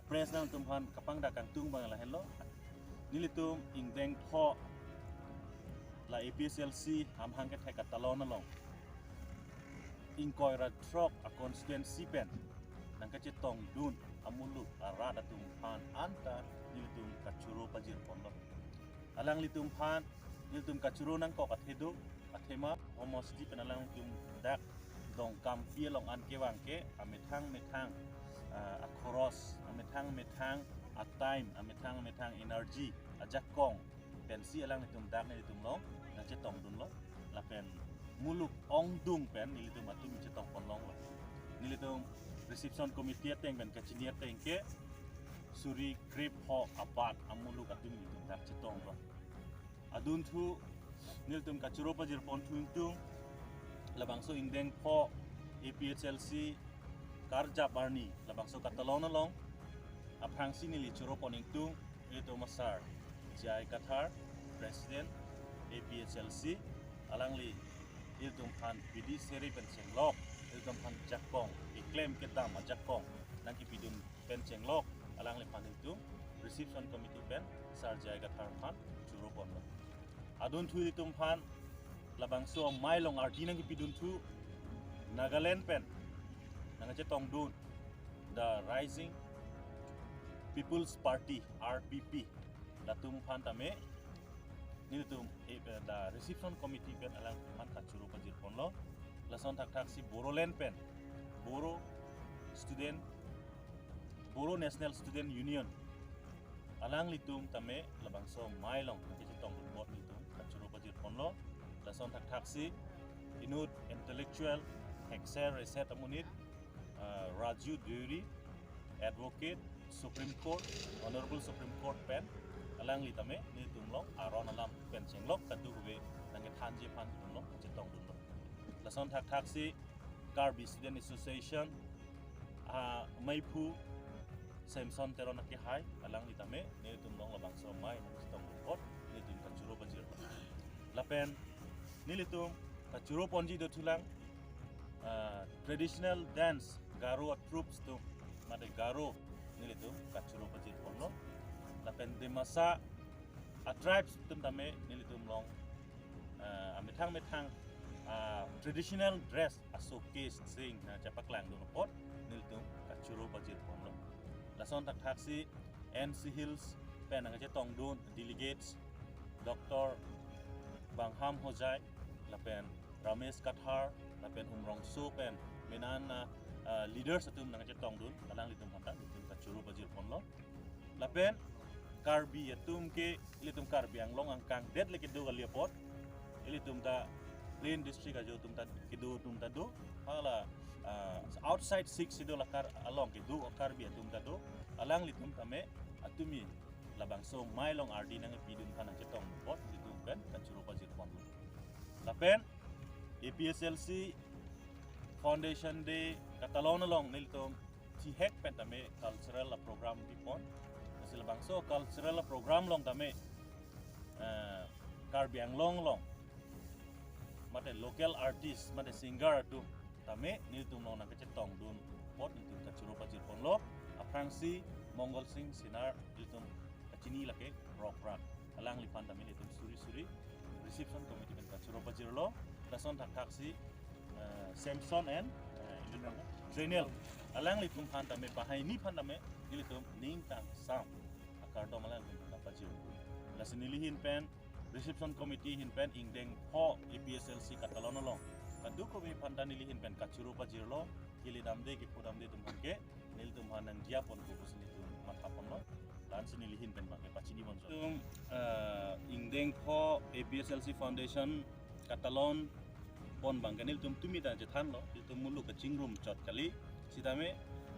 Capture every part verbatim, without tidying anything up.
press nangtum aphan kapangdak kangtung abang lahenlo. Nelitum ingdeng pho la A P H L C amahang kethek katalon along ingkoi ra throk a constituency pen nangkachetongdun amuluk arat atum aphan anta nelitum kachoro pajirponlo. Alanglitum aphan nelitum kachoro nangkok athe do, athema homosti pen alanglitum dak Dongkampi along an kevang ke amethang methang, ah, akhoros, amethang methang a time, amethang methang energy ajakong pensi alanglitum dak nelitum along nangchetongdunlo. Lapen muluk ongdung pen nelitum atum chetongponlonglo. Nelitum reception committee ateng pen kachini ateng ke suri krepho abat amuluk atum nelitum dak chetonglo. Adunthu nelitum kachoro pajirponthu ingtung, labangso ingdeng pho A P H L C karjap arni labangso katalon along aphrangsi neli choropon ingtung, ilitum asar J I Kathar, President A P H L C, alangli ilitum aphan pidi seri pen chenglok, ilitum aphan jakong, keklem kedam ajakong nangkepidun pen chenglok, alangliphan ilitum reception committee pen sar J I Kathar aphan choroponlo. Adunthu ilitum aphan labangso amei along ardi nangkepidunthu Nagaland pen nangchetongdun the Rising People's Party, R P P, latum aphan tame nelitum, eh, the reception committee pen alangphan kachoro pajirponlo. Lason thakthaksi Bodoland pen Bodo Student, Bodo National Student Union, alanglitum tame labangso amei along nangkachetongdun apot nelitum kachoro pajirponlo. Lason thakthaksi inut intellectual, thekser reset amonit, ah, Raju Deuri, Advocate, Supreme Court, Honorable Supreme Court pen alangli tame nelitum along aron alam pen chenglok kadokave nangkethanji aphan nelitum along chetongdunlo. Lason thakthaksi Karbi Student Association, ah, ameiphu Samson Teron akehai, alangli tame nelitum along labangso amei nangchetongdun apot nelitum kachoro pajirlo. Lapen nelitum kachoropon ji dothulang, ah, traditional dance Garo a troops atum, mate Garo nelitum kachoro pajirponlo. Lapen Dimasa a tribes atum tame nelitum along, ah, amethang methang, ah, traditional dress a showcase sing, ah, chepaklangdun apot nelitum kachoro pajirponlo. Lason thakthaksi N C Hills pen nangkachetongdun delegates Doctor Bangham Hojai, lapen Ramesh Kathar, lapen Umrongso pen menang, ah, ah, leaders atum nangchetongdun, alanglitum aphanta nelitum kachoro pajirponlo. Lapen Karbi atum ke, ilitum Karbi Anglong angkang det le kedo kali apot, ilitum ta plain district ajo atum ta kedo atum ta do, hala, ah, outside Sixth Schedule akar along kedo Karbi atum ta do, alanglitum tame atumi labangso amei along ardi nangpidun aphan nangchetongdun apot nelitum pen kachoro pajirponlo. Lapen A P H L C Foundation Day katalon along nelitum thihek pen tame cultural program pipon. Lasi labangso cultural program along tame, eh, Karbi Anglong along mate local artist, mate singer atum tame nelitum along nangkachetongdun apot nelitum kachoro pajirponlo. Aphrangsi Mongol Sing Sinar, nelitum kachini lake Rock Rock, alangliphan tame nelitum suri suri reception committee pen kachoro pajirlo. Lason thakthaksi, eh, Samson and, eh, Daniel, alanglitum aphan tame, banghini aphan tame nelitum ning kangsam akardom alanglitum aphan pajir. Lasi neli ahin pen reception committee ahin pen ingdeng pho A P H L C katalon along kadokave aphanta neli ahin pen kachoro pajirlo, kili damde kipu damde atum aphan ke nelitum aphan nangdiyaponpo pusi nelitum mathaponlo. La-ansi neli ahin pen abangke pachinipon. Nelitum, eh, ingdeng pho A P H L C Foundation katalon pon abangke nelitum tumi ta chethanlo, nelitum muluk kachingrum chot kali. Sitame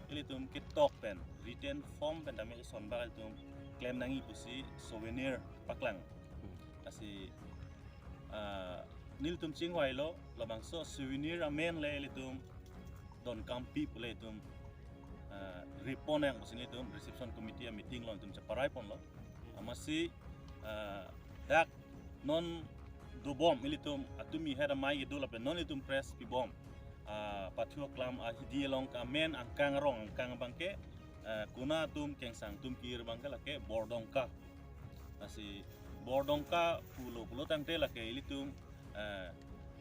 nelitum ketok pen, written form pen tame sonbak nelitum klem nangji pusi souvenir paklang. Hmm. Lasi, ah, nelitum chingvailo, labangso souvenir amen le nelitum Dongkampi pu le nelitum, ah, ripon nang pusi nelitum reception committee a meeting along nelitum cheparaiponlo. Amatsi, ah, dak non dobom ilitum atumi het amei kedo lapen non ilitum press pibom, ah, pathu aklam ahidi along ke amen angkang arong angkang abangke eh, kona atum kengsang atum kir abangke lake Bordongka. Lasi Bordongka pulo pulo tangte lake ilitum, eh,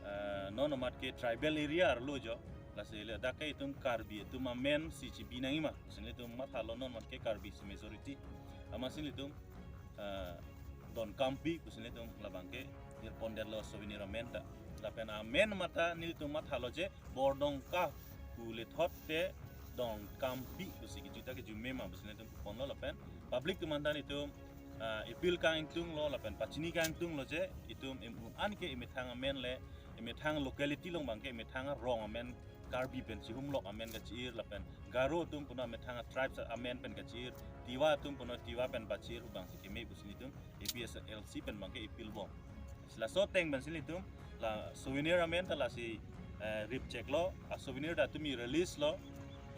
eh, non amat ke tribal area arlo jo. Lasi le dak ke itum Karbi atum amen si chibi nangji ma. Lasi ilitum mathalo non amat ke Karbi si majority. Amatsi ilitum, eh, Donkampi pusi ilitum labangke irpondetlo souvenir amen ta. Lapen amen mata nelitum mathalo je Bordongka pu lethot te Donkampi pusi kejui ta kejui mema pusi nelitum ponlo lapen public atum anta nelitum, ah, appeal kangtunglo lapen pachini kangtunglo je itum em-, un-an ke emethang amen le emethang locality along abangke emethang arong amen Karbi pen chihumlok amen kachi-ir lapen Garo atum puno emethang tribes amen pen kachi-ir, Tiwa atum puno Tiwa pen pachir abangsi keme pusi nelitum A P S L C pen abangke appeal bom. Laso ateng pensi nelitum la souvenir amen ta lasi, eh, rip cheklo, a souvenir ta tumi release lo,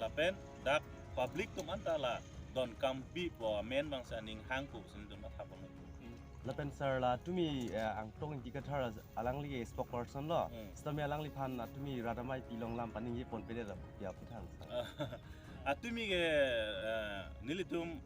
lapen dak public atum anta la Donkampi pu amen abangsi aning hangko pusi nelitum matha ponlo. Lapen sir la tumi, eh, Angtong Ingti Kathar alangli spokesperson lo. Hmm. Sitame alangliphan, ah, tumi rat amei pilong lam paningje ponpedet ra kopi aputhak sir? Ah, tumi ke, eh, nelitum,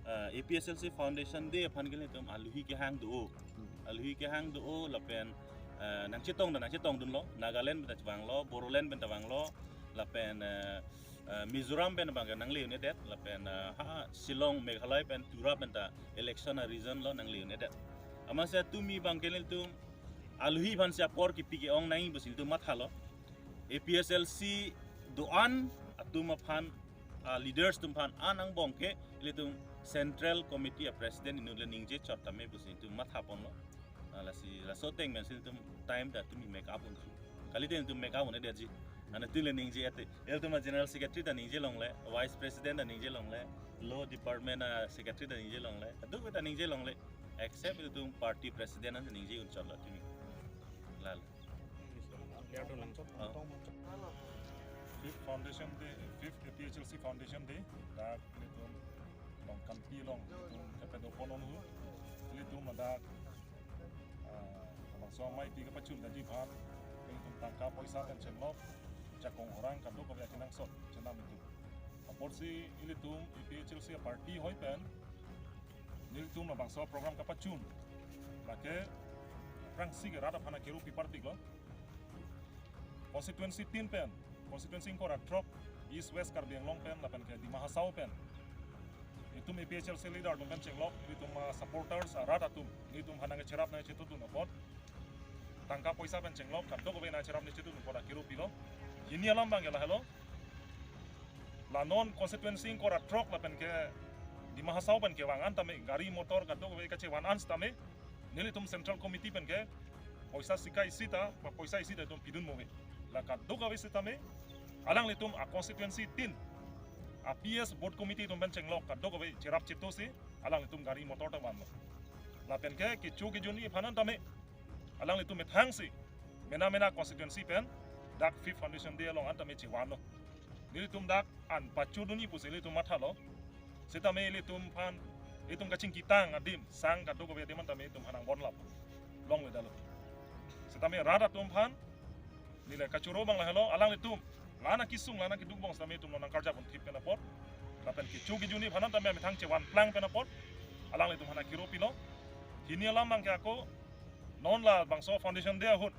eh, A P S L C Foundation Day aphan ke nelitum alohi kehang do. Hmm. Alohi kehang do lapen, eh, nangchetong ta nangchetongdunlo, Nagaland pen ta vanglo, Bodoland pen ta vanglo, lapen, eh, eh, Mizoram pen abangke nangle un-edet, lapen, eh, ha Shillong, Meghalaya pen Tura pen ta election a-region lo nangle un-edet. Amatsi tumi abangke nelitum alohi aphansi apor kipi ke-ong nangji pusi nelitum mathalo. A P S L C do-an atum aphan, ah, leaders atum aphan an angbong ke ilitum Central Committee a-President inut le ningje chot tame pusi nelitum matha ponlo. Ah, lasi laso ateng pensi nelitum time ta tumi make up unji. Kali te nelitum make up un-edetji. Anat tumi le ningje ete. Ilitum a-General Secretary ta ningje longle, Vice President ta ningje longle, Law Department a-Secretary ta ningje longle, kadokave ta ningje longle, except ilitum party president an ningje un chotlo tumi. Lalo. Oh. Fifth Foundation Day, fifth A P H L C Foundation Day, dak ilitum Donkampi along ilitum kepadopon unhu, ilitum ladak, ah, labangso amei pi kapachun daji aphan, ilitum tangka poisa pen chenglok, jakong orang kadokave akenangsot chenam itum. Apotsi ilitum A P H L C party hoi pen, nelitum labangso program kapachun, lake aphrangsi ke rat aphan akero pi parpiklo. Constituency tin pen, constituency ingkoi ra throk, East West Karbi Anglong pen, lapen ke Dima Hasao pen, itum A P H L C leader atum pen chenglok, itum, ah, supporters, ah, rat atum, itum aphan nangcherap nangchetudun apot, tangka poisa pen chenglok, kadokave nangcherap nangchetudun apot akero pilo. Hini alam abangke lahelo. La non constituency ingkoi ra throk lapen ke Dima Hasao pen kevang an tame, gari motor kadokave kachevan an sitame, nelitum Central Committee pen ke poisa sika isi ta, ba poisa isi ta itum pidun move. La kadokave sitame, alanglitum a-constituency tin, a-P S booth committee atum pen chenglok kadokave cherap cheto si, alanglitum gari motor ta vanlo. Lapen ke kecho kejunji aphan an tame, alanglitum methang si, mena mena constituency pen, dak fifth Foundation Day along an tame chevanlo. Nelitum dak an pachudunji pusi ilitum mathalo. Sitame ilitum aphan, itum kachingkitang adim, sang kadokave adim an tame itum aphan angbong lap longledetlo. Sitame rat atum aphan, neli kachoro abang lahelo, alanglitum, la-an akesung, la-an akeduk angbong sitame itum lo nangkarjap un thip pen apot. Lapen kecho kejunji aphan an tame amethang chevan plang pen apot, alanglitum aphan akero pilo. Hini alam abangke ako, non labangso Foundation Day ahut,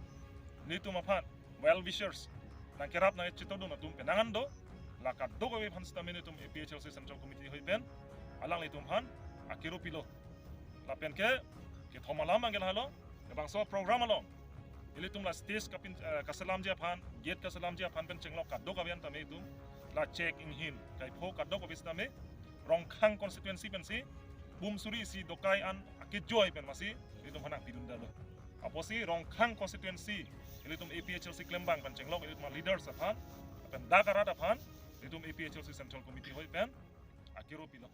nelitum aphan well wishers, nangcherap nangchetudun atum penang an do, la kadokave aphan sitame nelitum A P H L C Central Committee hoi pen, alanglitum aphan akero pilo. Lapen ke, kethom alam abangke lahelo, labangso program along, ilitum la stage kapin, eh, kaselamji aphan, gate kaselamji aphan pen chenglok kadokave an tame itum, la chek inghin, kaipho kadokave sitame, Rongkhang constituency pensi, bum suri isi dokai an akejoi pen masi, ilitum aphan nangpidundetlo. Apotsi Rongkhang constituency, ilitum A P H L C klembang pen chenglok, ilitum leaders aphan, pen dak arat aphan, ilitum A P H L C Central Committee hoi pen, akero pilo.